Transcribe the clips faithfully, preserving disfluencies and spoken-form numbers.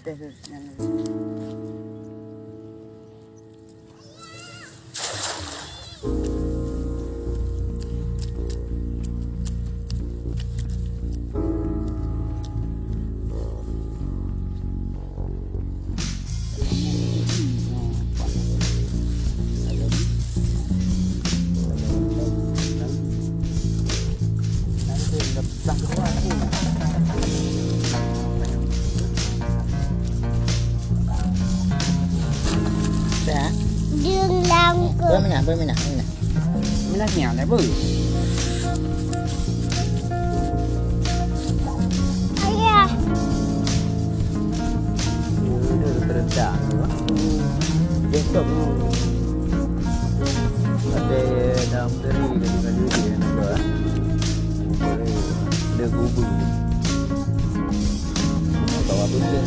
Dah. Dia langka. Berminah, berminah, berminah. Minah siang dah, Bu. Ayah. Dia dah terletak tu, ah. Dia stop tu. Ada dalam teri dari baju dia, nampak, ah. Dia gugur. Bawa benda.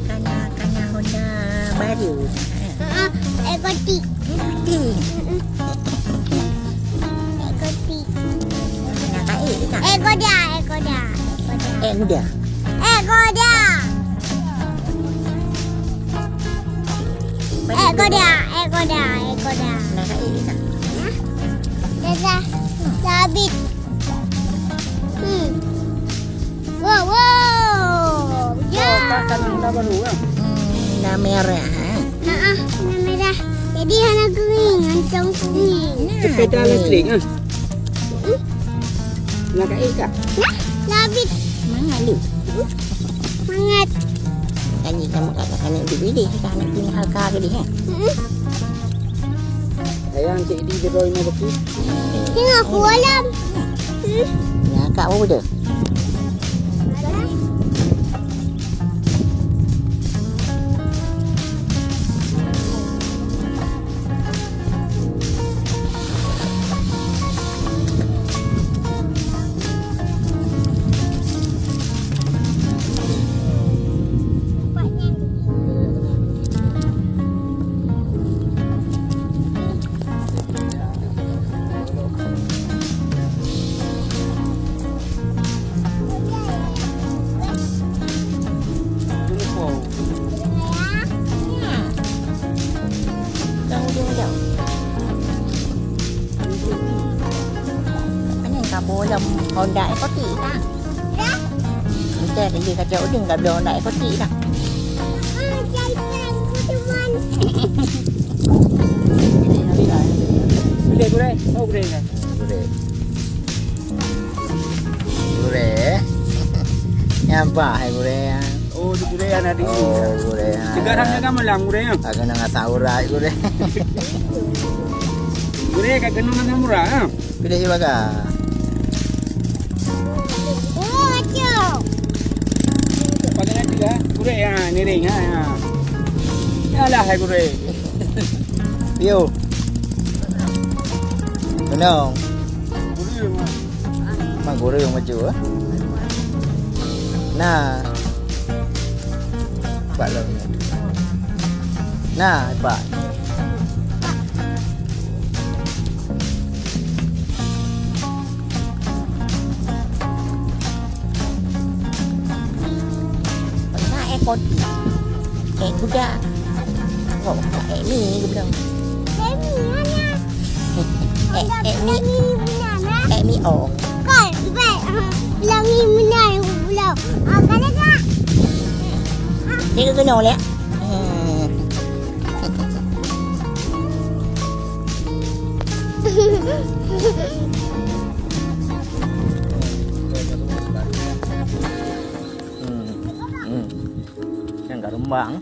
Kana, kana Honda baru. Ah, eh, kotik. Kotik. Eh, kotik. Nak kain tak? Eh, kodak, eh, kodak, eh, kodak. Eh, kodak. Eh, kodak. Eh, kodak, eh, kodak, eh, kodak. Nak kain tak? Hah? Dah, dah. Dah habis. Hmm. Wow, wow. Ya. Oh, pakai Honda baru, kan? Hmm, dah merah, ha? Nah, ah, dah merah. Jadi, hana kuning, hancong kuning. Nah, sepeda kuning. Listrik, ha? Hmm? Nak kain kah? Nah, dah habis. Semangat lu. Hmm? Semangat. Kan ni kamu katakan nak dipilih, kita nak pilih harga ke dia, ha? Hmm. Sayang, cik di dia bawa lima baki. Tengok aku alam. Hmm. Nah, kak apa dia? Mana yang kabur dalam Honda eh, kotak, tak? Macam tadi kata Udin, tak boleh nak ikuti dah. Gurèe, gurèe. Oh, gurèe. Gurèe. Gurèe. Nampak hai gurèe, ya? Oh, tu gurèe yang ada. Oh, gurèe, ya. Tiga orang jaga malam gurèe, ya? Aku nak asam urat gurèe. Gurèe kat kena asam urat, ya? Pilih je baga. Oh, acok. Pakai nanti lah. Gurèe, ha, niring, ha, ha. Yalah, hai gurèe. Yo. Tenang. Gurèe, Mak. Mak gurèe maju, eh. Nah. Pak lo. Nah, Pak. Pernah eh poti. Eh kuda. Oh, eh mi ke belum? Eh mi mana? Eh, eh mi. Mi mana? Eh mi ong. Kan, baik. Bilang mi mana yang belum? Ah, kalau tak? Dia kena leh. Hmm. Hmm. Hmm. Yang kat Rembang.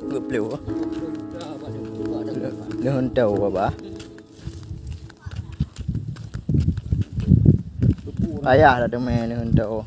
Dua puluh. Lôn tahu apa? Payah dak teumé ni untuk.